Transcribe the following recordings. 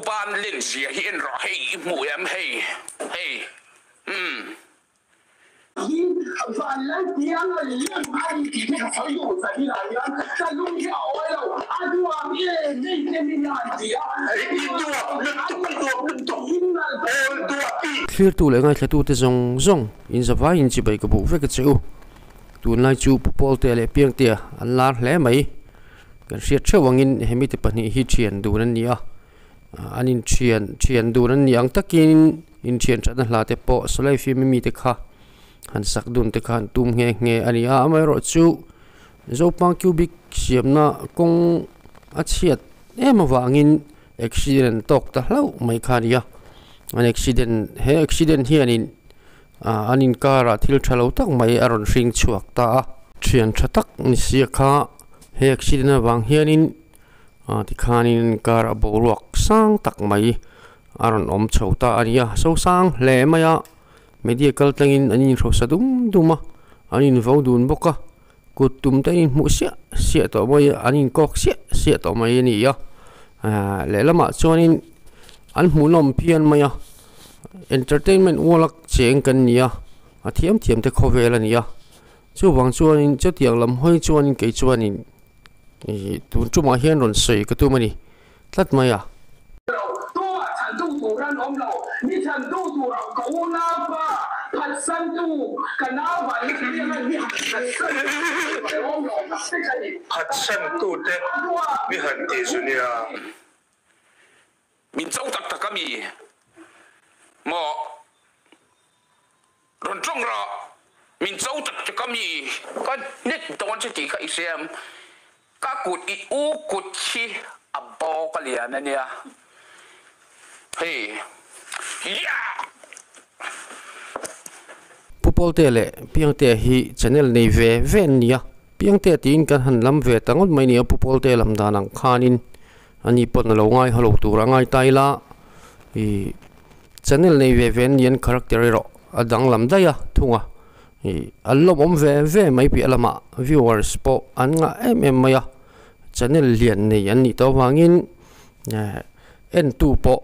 ban len zia hi en rawh hei i hmu em hei hei umm. Thlirtu leh ngaithlatute zawng zawng in zavaiin chibai ka buh vek a che u. Tunlai chu Pu Pawltea leh Piangtea an lar hle mai. Kan hriat theuh angin he mite pahnih hi thian dun an ni a, an inthian thian dun an ni ang takin inthian thatna hla te pawh Sawlai Film mite kha han sak dun te kha an tum nghe nghe a ni a, amaherawhchu Zopang Cubic siamna kawng a chhiat em avangin accident tawk ta hlauh mai kha a ni a, an accident he accident hianin Ah an inkarah thil tha lo tak mai a rawn hring chhuak ta a. Thian tha tak ni sia kha he accident avang hianin ah tikhanin an inkarah boruak sang tak mai a rawn awm chho ta a ni a, so sang hle mai a, media kal tlangin an inhrosa dum dum a, an invo dun bawk a, kut tum te an inhmuh siah siah tawh mai a, an inkawk siah siah tawh mai a ni a, ah lehlamah chuanin an hmuhnawm phian mai a, entertainment wall a cheng kan ni a, a thiam thiam te khawvel a ni a, chuvang chuanin chutiang lam hawi chuanin kei chuanin ih tun tumah hian rawn sawi ka tum a ni tlat mai a. Tumah chhantu tur an awm lo, mi chhantu tur a ka unaupa phatsantu ka nau van piang a mi han phatsan tur an awm lo tak vek a ni. Phatsantute mi han ti zu nia. Min cho tak tak a mi maw? Rawn tawng rawh, min cho tak tak a mi? Ka hnek dawn che tih kha i hria em? Ka kut i u kut hi a bawk a lian a nia. Hei, yeah! Pu Pawltea leh Piangtea hi channel nei ve ve an nia. Piangtea tiin kan han lam ve ta ngawt mai nia Pu Pawltea lam dan ang khanin Ani pawn a lo ngai halo tur a ngai ta ila ih channel nei ve ve an ni an character erawh a danglam daih a thung a ih an lawmawm ve ve mai piah lamah viewers pawh an ngah em em mai a channel lian nei an nih tawh avangin eh entu pawh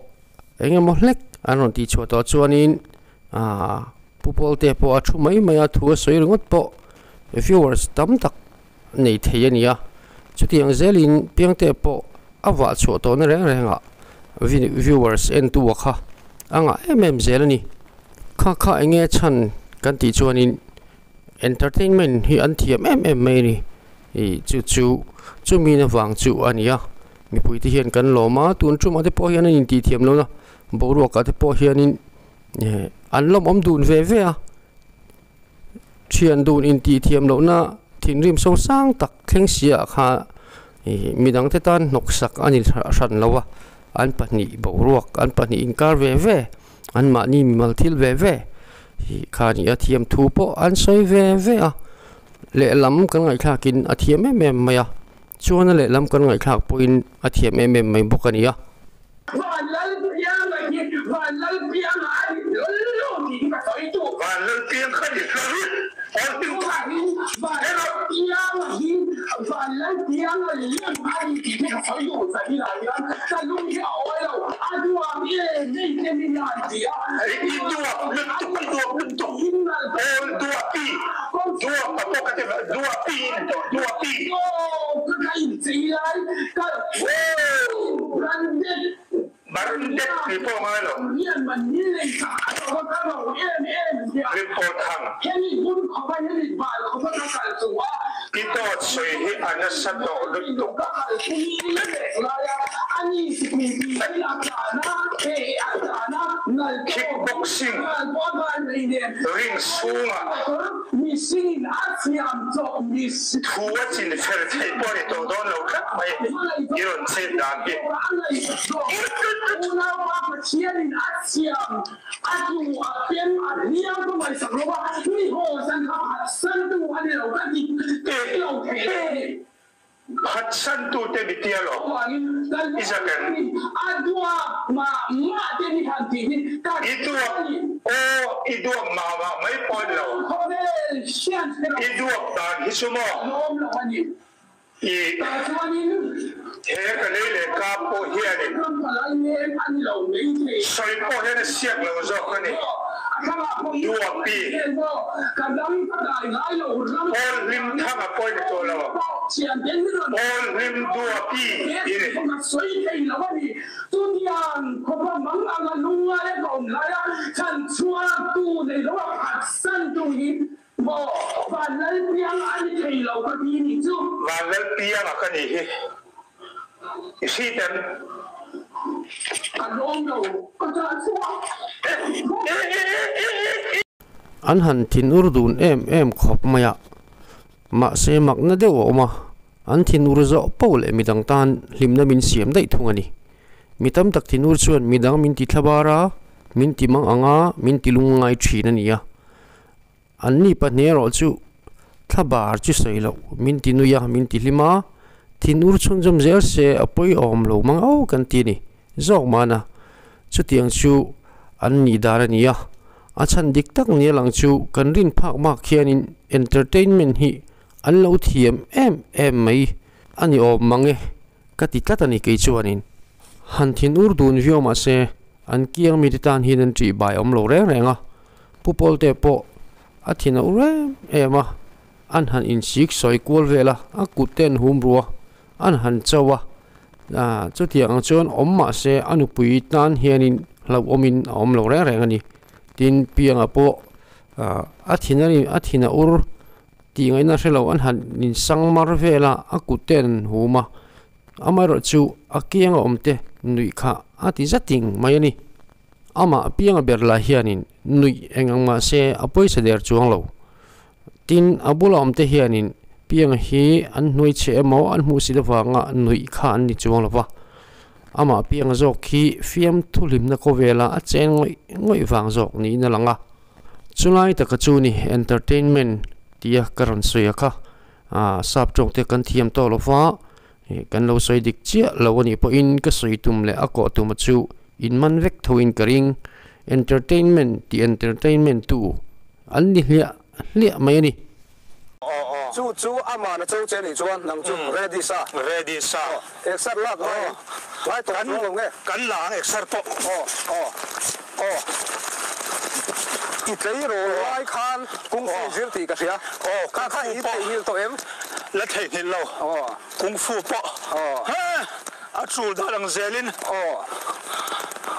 eng emaw hlek an rawn tih chhuah tawh chuanin ah pu Pawlte pawh a thu mai mai a thu a sawi ringawt pawh viewers tam tak. nei thei a ni a, chutiang zelin Piangte pawh a vah chhuah tawhna reng rengah viewers entu a kha a ngah em em zel a ni. Kha kha eng nge chhan kan tih chuanin entertainment hi an thiam em em mai a ni, ih chu chu chumi na vang chu a ni a, mipui te hian kan lawm a, tun tumah te pawh hian an intih thiam lo na boruakah te pawh hianin an lawmawm dun ve ve a. Thian dun intih thiam lohna thinrim so sang tak thleng sia kha ih midangte tan hnawksak a ni hran lo a, an pahnih boruak an pahnih inkar ve ve anmahni mimal thil ve ve ih kha nih a thiam thu pawh an sawi ve ve a, lehlam kan ngaihthlakin a thiam em em mai a, chuan a lehlam kan ngaihthlak pawhin a thiam em em mai bawk a ni a. Van Lalpianga hi Van Lalpianga a ni hlawl lo tih hi ka sawi duh. Van Lalpiang kha ni hlawl aw hlim kha. Van Lalpianga hi Van Lalpianga lem a ni tih hi ka sawi duh. Zahirah hian ka lung hi a awi lo, a duam em nei te min han ti a. I duap lutuk, i duap lutuk. Awl duapi, duap a pawh ka ti ve, duapi in tawh, duapi. Aw ka inchei lai ka. Branded ni pawh ngai lo. Report hang. I dawt sawi hi a nasa tawh lutuk. Kickboxing ring chhungah Thu a chin fel theih pawh a ni tawh dawn lo tlat mai i rawn chet dan hi. Phatsantu te mi tia lo i zak em? I duap aw i duap mah mah mai pawh a ni lo. I duap dan hi chu maw? I he ka lei leh ka pawh hianin sawi pawh hian a siak lo zawk a ni. Duapi, Pawl hlim thanga pawh i ni tawh lo ang. Pawl hlim Duapi i ni. Maw, Vanlalpianga a ni thei lo ka ti nih chu. Vanlalpianga ka nih hi i hrit em? Ka lawm lo, ka ṭah chhuak. An han thin ur dun em em khawp mai a, mahse makna deuh a awm a, an thin ur zawh poh leh midang tan hlimna min siam daih thung a ni. Mi tam tak thin ur chuan midang min ti thlabar a, min ti mang ang a, min ti lungngai thin a ni a. An ni pahnih erawh chu thla bar chu sawi loh, min ti nui a, min ti hlim a, thin ur chhunzawm zel se a pawihawm lo mang au kan ti a ni zawk mahna. Chutiang chu an nih dan a ni a, a chhan dik tak nia lang chu kan rin phak bak khianin entertainment hi an lo thiam em em mai a ni awm mang e ka ti tlat a ni kei chuanin. Han thin ur dun viau mahse an kiang mite tan hian an ṭih bai awm lo reng reng a. Pu Pawlte pawh a thin a ur em em a, an han insik sawi kual vel a, a kut te an hum ru a, an han cho a, chutiang ang chuan awm mah se a nupui tan hianin hlauhawmin a awm lo reng reng a ni. Tin, Pianga pawh a thin a a thin a ur tih ngaihna hre lo an han insang mar vel a, a kut te an hum a, amaherawhchu a kianga awm te nuih kha a ti zating mai a ni. Amah pianga ber lah hianin nuih eng ang mah se a pawisa der chuang lo. Tin, a bula awmte hianin pianga hi an hnuai chhe emaw an hmuh si avanga nuih kha an ni chuang lo va. Amah pianga zawk hi fiamthu hlimna khawvela a chen ngawih ngawih vang zawk niin a lang a. Chulai taka chu ni entertainment tia ka rawn sawi a kha. Sap tawngte kan thiam tawh lo va, Kan lo sawi dik chiah lo a nih pawhin ka sawi tum leh a kawh tuma chu in man vek thoin ka ring. Entertainment tih entertainment tu an ni hliah hliah mai a ni. Chu chu amah na cho che nih chuan nang chu ready sa. Ready sa. Aw exer lak ngai ngai tawh chuang lo nge. Kan la ang exer pawh. Aw aw aw i tleirawl lai khan kung fu zir tih ka hria. Aw kha kha i theihnghilh tawh em? La theihnghilh lo. Kung fu pawh a chul dan ang zelin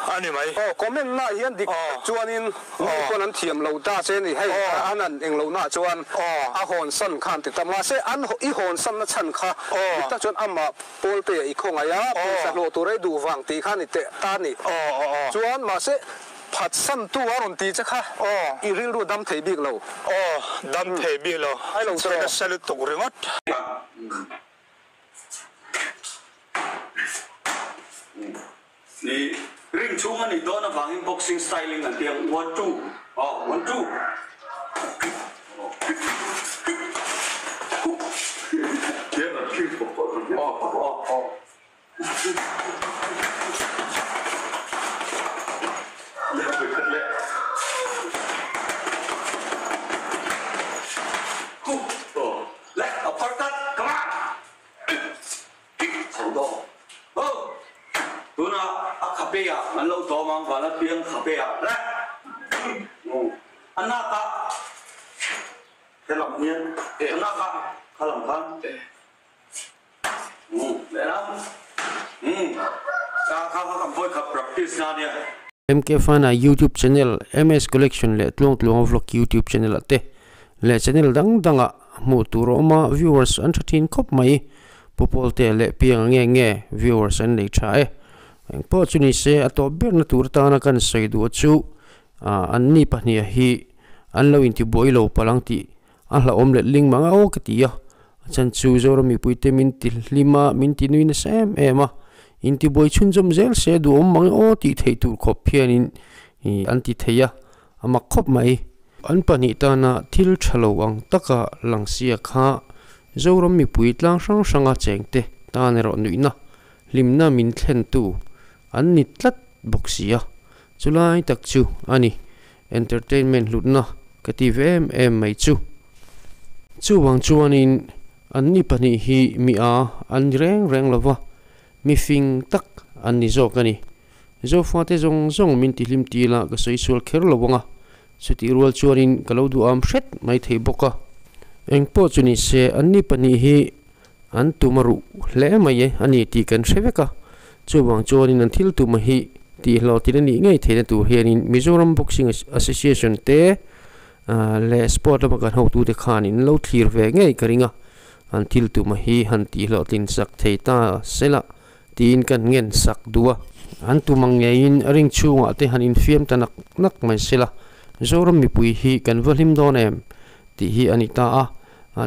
a ni mai. Aw comment na hian dik tak chuanin mi pawn an thiam lo ta che ni hei an han eng lo na chuan a hawn san khan ti ta mahse an i hawn san na chhan kha dik tak chuan amah pawl te i khawngaih a pawisa hlawh tur ei duh vang tih kha ni teh ta ni chuan mahse phatsan tu a rawn ti che kha i rilru dam thei bik lo. Aw dam thei bik lo che nasa lutuk ringawt. Ni ring chhung a nih dawn avangin boxing styling an ti ang, one two, aw one two, MK Fana YouTube channel, MS Collection leh Tluangtluanga Vlog YouTube channel ah te leh channel dang dangah hmuh tur a awm a, viewers an tha thin khawp mai. Pu Pawlte leh Pianga nge nge viewers an nei tha e. Engpawh chu ni se a tawp berna tur atana kan sawi duh chu an ni pahnih hi an lo intibuai lo palh ang tih A hlauhawm let ling mang a aw ka ti a, a chhan chu Zoram mipuite min ti hlim a, min ti nui nasa em em a, intibuai chhunzawm zel se duhawm mang e aw tih theih tur khawp hianin an ti thei a, a mak khawp mai. An pahnih tana thil tha lo ang taka lang sia kha Zoram mipui tlang hrang hranga chengte tan erawh nuihna, hlimna min thlentu an ni tlat bawk si a, chulai tak chu a ni. Entertainment hlutna ka ti ve em em mai chu. Chuvang chuanin Anni pahnih hi mi a an ni reng reng lova, mi fing tak an ni zawk a ni. Zofate zawng zawng min tihlim ti ila ka sawi sual kher lo ang a, chutih rual chuanin ka lo duham hret mai thei bawk a. Engpawh chu ni se, anni pahnih hi an tum a ruh hle mai e a ni tih kan hre vek a, chuvang chuanin an thil tum hi tihhlawhtlin a nih ngei theihna tur hianin Mizoram Boxing Association te leh sport lama kan hotute khanin lo thlir ve ngei ka ring a, an thil tum hi han tihhlawhtlin sak thei ta sela tiin kan ngen sak duh a. An tum ang ngeiin a ring chhungah te han infiam ta nak nak mai sela, Zoram mipui hi kan va hlim dawn em tih hi a ni ta a.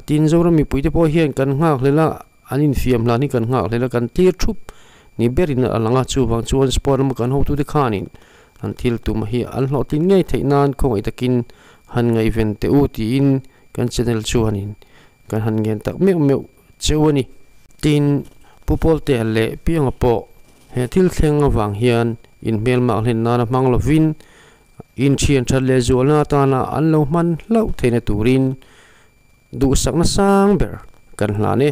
Tin, Zoram mipuite pawh hian kan nghakhlel a, an infiam hlan hi kan nghakhlel a, kan tir thup ni berin a lang a, chuvang chuan sport lama kan hotute khanin an thil tum hi an hlawhtlin ngei theih nan khawngaih takin han ngaihven teh u tiin kan channel chuanin kan han ngen tak meuh meuh cheu a ni. Tin, Pu Pawltea leh Pianga pawh he thil thleng avang hian inhmelmak hlen nana hmang lovin Inthian that leh zualna atana an lo hman hlauh theihna turin duhsakna sang ber kan hlan e.